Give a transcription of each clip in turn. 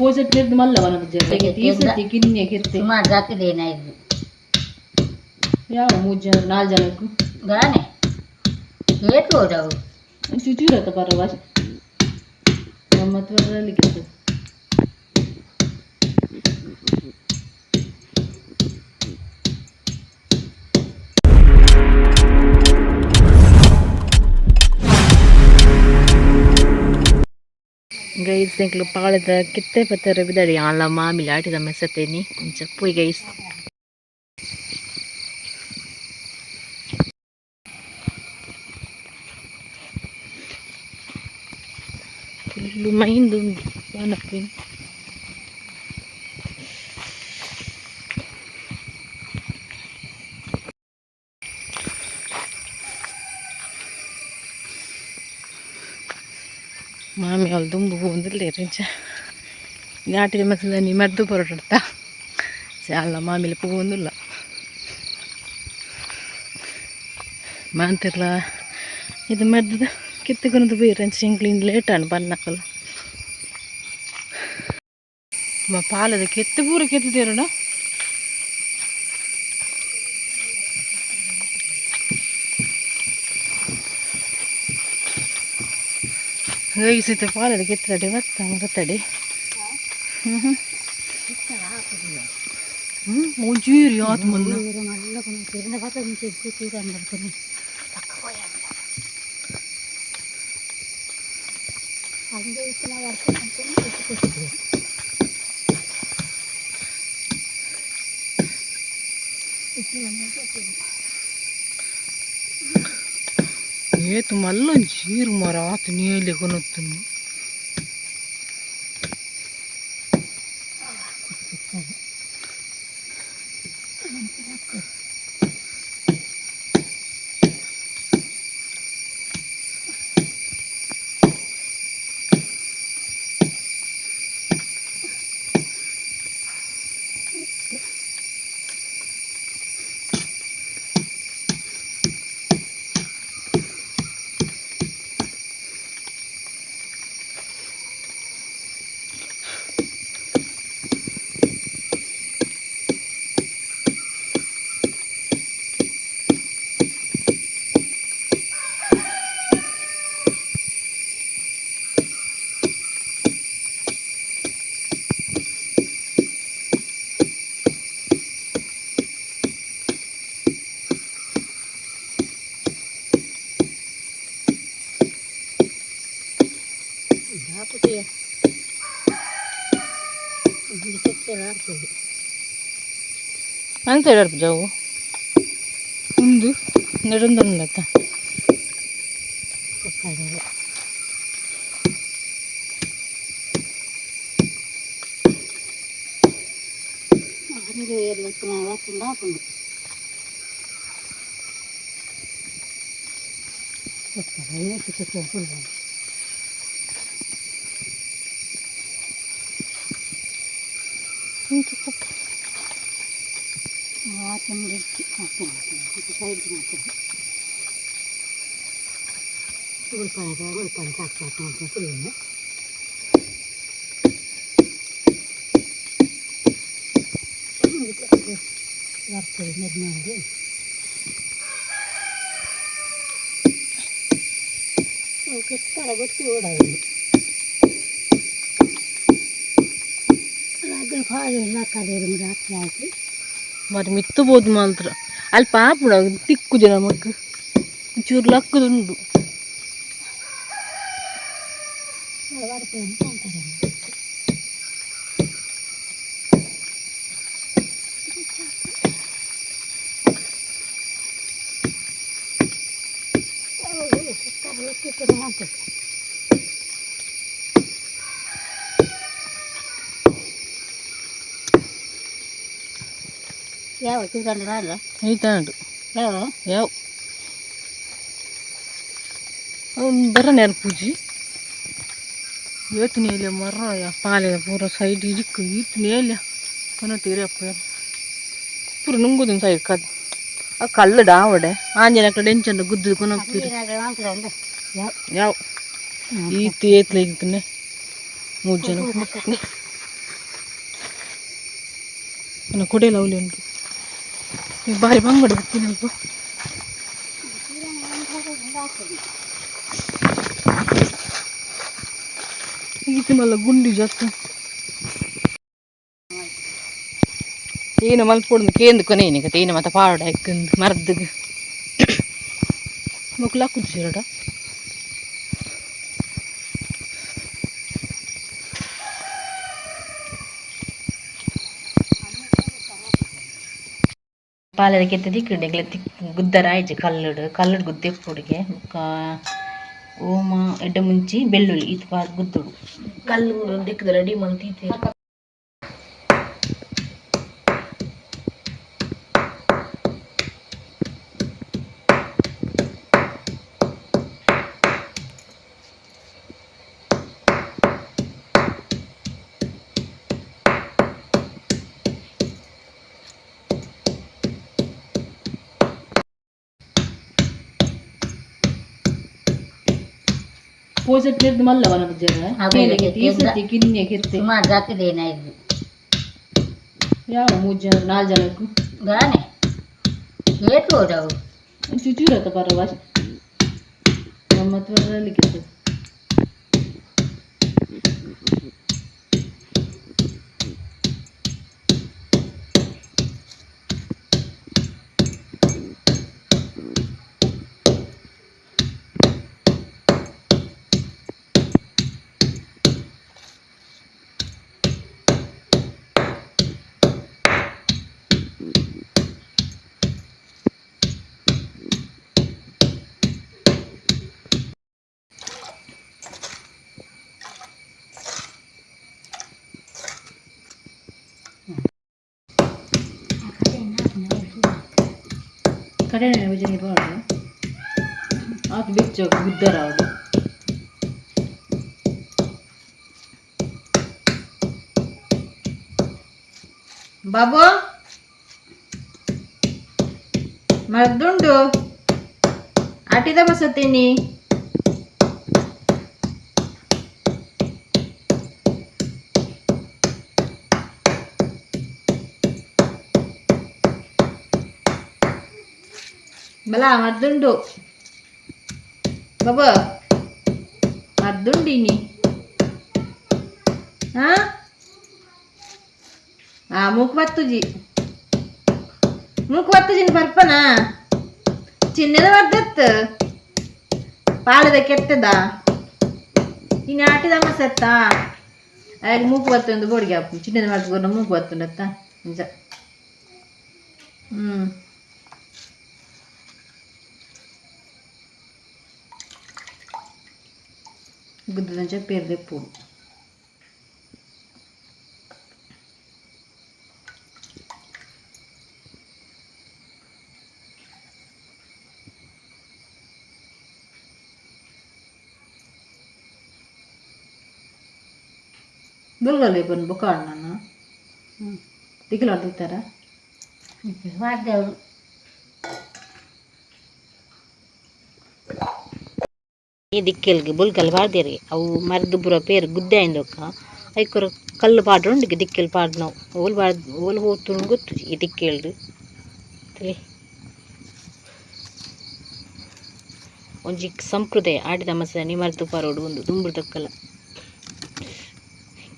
ಪೋಸೆಟ್ ಮಲ್ಲ ವನ ತೀಸತಿ ಕಿನ್ನೆ ಕೆತ್ತೆ ಸುಮಾರು ಜಾತಿದೇನ ಇದು ಯಾವ ಮೂರು ಜನ ನಾಲ್ಕು ಜನಕ್ಕೂ ಗಾನೆ ಏಟು ಹೋದವು ಚುಚೂರತ್ತ ಪರವ ಗಮ್ಮತ್ತು ಬರಲಿಕ್ಕೆ. ಗೈಸ್ ಎಂಕ್ಲು ಪಾಳೆದ ಕಿತ್ತೆ ಪತ್ತರ ಬಿದಡಿ ಆನ್ಲ ಮಾಮಿಲಿ ಆಟಿದ ಮೆಸತೇನಿ ಇಂಚ ಪೋಯ್ ಗೈಸ್. ಫುಲ್ಲು ಮೈಂದು ಉಂಡು ಬಾನಪ್ಪಿನ. ಮಾಮಿ ಅವಳು ದುಂಬು ಪೋವೊಂದುಲ್ಲೆರ್ ಇಂಚ ನಾಟಿದ ಮಸಲನಿ ಮದ್ದು ಪೊರಟುಡ್ತ ಅಲ್ಲ ಮಾಮಿಲ ಪೋವೊಂದುಲ್ಲ ಮಾಂತಿರ್ಲ ಇದು ಮರ್ದದ ಕಿತ್ತುಕೊನದು ಪೋಯೆರ್ ಅಂಚ ಎಂಕ್ಲು ಇನಿ ಲೇಟ್ ಆಂಡ್ ಬನ್ನಕಲ್ಲ ಪಾಲದ ಕೆತ್ತು ಪೂರ ಕೆತ್ತುದೇರುಂಡ. ಗೈಸ್ ಇತ್ತೆ ಪಾಲದ ಕೆತ್ತಡಿ ಬತ್ತ ಮರತಡಿ. ಹ್ಞೂ ಹ್ಞೂ ಹ್ಞೂ ಒಂಚೂರು ಯಾತ್ ಮಲ್ಲ. ಏತ್ ಮಲ್ಲೊಂಜಿ ಚೀರು ಮರ ಆತು ನೇಲಿ ಕೊನೊತ್ತುಂಡು. ಅಂತ ಹೇಳಾರ ಜಾವು ಉಂದು ನೆಡೊಂದುಂಡತ್ತ. మరి ಮಿತ್ತು ಬೋದು ಮಾತ್ರ ಅಲ್ಲಿ ಪಾಪುಡ ತಿಕ್ಕುಜ ನಮಕ್ ಚೂರು ಲಕ್ಕುದುಂಡು. ಯಾವ ಚೂರಂಡ ಐತಾಂಡು. ಯಾವ ಯಾವ ಬರನೆ ಪೂಜಿ ಏತು ನೇಲಿಯ ಮರ ಪಾಲೆ ಪೂರ ಸೈಡ್ ಇಡಿಕ್ ಈತ್ ನೇಲಿಯ ಕೊನತೀರಿ ಅಪ್ಪ ಪೂರ ನುಂಗುದು ಸೈಡ್ ಕದ್ ಆ ಕಲ್ಲು ಡಾವಡೆ ಆಂಜನ ಕಡೆ ಎಂಚಂಡ ಗುದ್ದು ಕೊನತೀರಿ ಯಾವ ಈತ್ ಏತ್ಲ ಇತ್ತನೆ ಮೂರು ಜನ. ನನ್ನ ಕೊಡೆಲ ಅವಲಿ ಉಂಟು. ಬಾರಿ ಬಂಗಡ ಬಿತ್ತಿನಲ್ಪ. ಈತ ಮಲ್ಲ ಗುಂಡಿ ಜಾಸ್ತಿ ಏನು ಮಲ್ಪೊಡು ಕೇಂದು ಕೊನೆ ಕತೆ ಏನು ಮತ್ತೆ ಪಾಡ ಇಕ್ಕಂದು ಮರದ್ದಿಗೆ ಮೊಕ್ಲು ಹಾಕುದು ಪಾಲದ ಕೆತ್ತೆ ದಿಕ್ಕುಂಡು ಎಂಕ್ಲೆ ತಿಕ್ ಗುದ್ದರ ಆಯ್ಜಿ ಕಲ್ಲುಡು ಕಲ್ಲುಡು ಗುದ್ದೆಪ್ಪುಡುಗೆ ಬೊಕ್ಕ ಓಮ ಎಡ್ಡೆ ಮುಂಚಿ ಬೆಳ್ಳುಳ್ಳಿ ಈತ್ ಪಾಡ್ ಗುದ್ದುಡು ಕಲ್ಲು ದಿಕ್ಕದ ರೆಡಿ ಮಲ್ತೀತೆ. ಪೋಸೆಟ್ ಮಲ್ಲ ವನ ಜನ ಕಿನ್ನೆ ಕೆತ್ತೆ. ಸುಮಾರು ಜಾತಿದೇನ ಇದು. ಯಾವ ಮೂರು ಜನ ನಾಲ್ಕು ಜನಕ್ಕೂ ದಾನೆ ಏಟು ಹೋದವು. ಚುಚೂರತ್ತ ಪರವ ನಮ್ಮ ಹತ್ರ. ಕಡೆ ವಿಜಯ ಬಾಡು ಆತ ಬೆಚ್ಚ ಗುದ್ದರ ಅವಡು. ಬಾಬು, ಮದ್ದುಂಡು ಆಟಿದ ಬಸತ್ತೀನಿ. ಬಲ ಮದ್ದುಂಡು ಬಾಬು, ಮದ್ದುಂಡಿನಿ. ಹಾ ಆ ಮೂಕು ಬತ್ತುಜಿ, ಮೂಕು ಬತ್ತುಜಿನ ಪರ್ಪನ ಚಿನ್ನದ ಮದ್ದತ್ತು ಪಾಳದ ಕೆತ್ತದ ಇನ್ನು ಆಟಿದ ಸತ್ತ ಆಗ ಮೂಕು ಬತ್ತೊಂದು ಬೋಡಿಗೆ ಹಾಕು. ಚಿನ್ನದ ಮದ್ದು ಮೂಕು ಬತ್ತುಂಡತ್ತ ನಿಜ. ಹ್ಞೂ ಗುದ್ದದಂಚ ಪೇರ್ದೆ ಪೂ ಬುಲ್ಗಲ್ಲ ಬಂದು ಬೊಕ್ಕ ನಾನು ದಿಗಿಲಾಡ್ದಿತ್ತಾರ. ಮಾಡ್ದೇವ್ರು. ಈ ದಿಕ್ಕೆಲ್ಗೆ ಬುಲ್ಕಲ್ ಪಾಡ್ದೇರಿ ಅವು ಮರ್ದು ಪೂರ ಪೇರು ಗುದ್ದೆ ಆಯಿಂದೊಕ್ಕ ಐಕೊರ ಕಲ್ಲು ಪಾಡ್ರೊಂಡಿಗೆ ದಿಕ್ಕೆಲ್ ಪಾಡ್ ನಾವು ಓಲ್ ಪಾಡ್ ಓಲ್ ಹೋತುಂಡು ಗೊತ್ತು ಈ ದಿಕ್ಕೆಲ್ಡು ತಲೆ. ಒಂಜಿ ಸಂಪ್ರದಾಯ ಆಟಿದ ಮಸಾನಿ ಮರ್ದು ಪಾರೋಡು ಒಂದು ದುಂಬುಡು ತಕ್ಕಲ.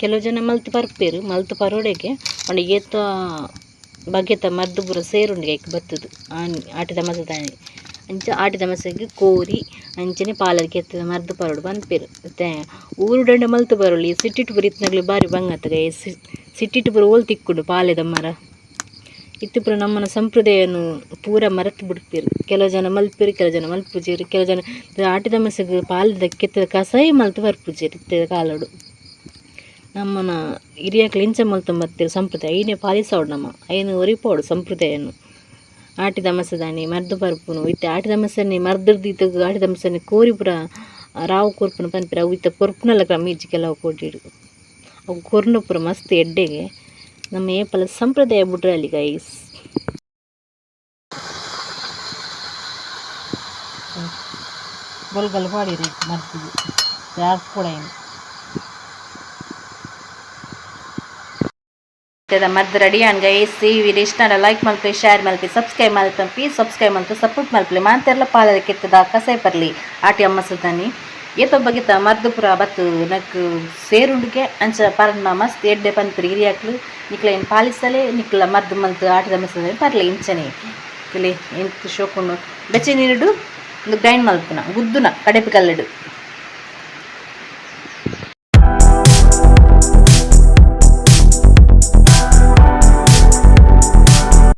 ಕೆಲವು ಜನ ಮಲ್ತು ಪರ್ಪೇರು ಮಲ್ತು ಪರೋಡೆಗೆ ಪಂಡ ಏತ ಬಗೆತ ಮದ್ದು ಪೂರ ಸೇರುಂಡಿಗೆ ಐಕ್ ಬತ್ತದು ಆನ್ ಆಟಿದ ಮಸದಾನಿ. ಅಂಚ ಆಟಿದ ಮಸೆಗ್ ಕೋರಿ ಅಂಚನೆ ಪಾಲದ ಕೆತ್ತದ ಮರ್ದು ಪರೋಡು ಪನ್ಪೆರ್. ಇತ್ತೆ ಊರುಡಂಡ ಮಲ್ತು ಬರೊಲಿ, ಸಿಟಿಟ್ ಪೂರ ಇತ್ತ್ನಗ್ಲೆ ಬಾರಿ ಬಂಗ ಅತ್ತಗೆ. ಸಿಟಿಟ್ ಪೂರ ಓಲ್ ತಿಕ್ಕುಂಡು ಪಾಲೆದ ಮರ? ಇತ್ತೆ ಪೂರ ನಮ್ಮನ ಸಂಪ್ರದಾಯನು ಪೂರ ಮರತ್ ಬುಡ್ಪೆರ್. ಕೆಲವು ಜನ ಮಲ್ಪೆರ್, ಕೆಲವು ಜನ ಮಲ್ಪುಜೆರ್. ಕೆಲವು ಜನ ಆಟಿದ ಮಸೆಗ್ ಪಾಲೆದ ಕೆತ್ತದ ಕಸಾಯ ಮಲ್ತ್ ಬರ್ಪುಜೆರ್. ಇತ್ತೆದ ಕಾಲೊಡು ನಮ್ಮನ ಹಿರಿಯಕ್ಲು ಇಂಚ ಮಲ್ತೊಂದು ಸಂಪ್ರದಾಯ ಐನೆ ಪಾಲಿಸೋಡು ನಮ, ಐನ್ ಒರಿಪೋಡು ಸಂಪ್ರದಾಯನು. ಆಟಿದ ಮಸದಾನಿ ಮರ್ದು ಪರ್ಪುನು. ಇತ್ತೆ ಆಟಿದ ಮಸನಿ ಮರ್ದರ್ದು ಇತ್ತ ಆಟಿದ ಮಸನಿ ಕೋರಿ ಪೂರ ರಾವು ಕೊರ್ಪುನು ಪನ್ಪೆರ್. ಅವು ಇತ್ತೆ ಕೊರ್ಪುನಲ ಕ್ರಮ ಇಜ್ಜಿ ಕೆಲವು ಕೋಟಿಡ್. ಅವು ಕೊರ್ಂಡ ಪೂರ ಮಸ್ತ್ ಎಡ್ಡೆಗೆ. ನಮ್ಮ ಏಪಲ ಸಂಪ್ರದಾಯ ಬುಡ್ರಲಿ ಗೈಸ್. ಬೊಲ್ಗಲ್ ಪಾಡಿರಿ ಮರ್ದಿಗೆ ಯಾರ್ ಪೋಡೈನ್. ಮದ್ದು ರೆಡಿ ಆನ್ ಗೈಸ್. ಈ ವಿಡಿಯೋ ಇಷ್ಟ ಲೈಕ್ ಮಲ್ಪಿ, ಶೇರ್ ಮಲ್ಪಿ, ಸಬ್ಸ್ಕ್ರೈಬ್ ಮಲ್ಪಿ. ಸಬ್ಸ್ಕ್ರೈಬ್ ಮಲ್ತು ಸಪೋರ್ಟ್ ಮಲ್ಪಲಿ. ಮಾತೆರ್ಲ ಪಾಲದ ಕೆತ್ತದ ಕಸೈ ಪರ್ಲಿ. ಆಟಿ ಅಮ್ಮಸದಾನಿ ಏತೊ ಬಗೆತ ಮದ್ದು ಪೂರ ಬತ್ತು ನಕ್ ಸೇರುಂಡುಗೆ. ಅಂಚ ಪರಣ ಮಸ್ತ್ ಎಡ್ಡೆ ಪನ್ಪುರಿ ಹಿರಿಯಾಕ್ಲು. ನಿಕ್ಲ ಏನು ಪಾಲಿಸಲೆ, ನಿಕ್ಲ ಮದ್ದು ಮಲ್ತು ಆಟಿದ ಮಸದ ಪರ್ಲೆ ಇಂಚನೆ. ಕಿಲಿ ಎಂತ ಶೋಕುಂಡು. ಬೆಚ್ಚ ನೀರುಡು ಒಂದು ಗ್ರೈಂಡ್ ಮಲ್ಪುನ, ಗುದ್ದುನ ಕಡೆಪು ಕಲ್ಲುಡು.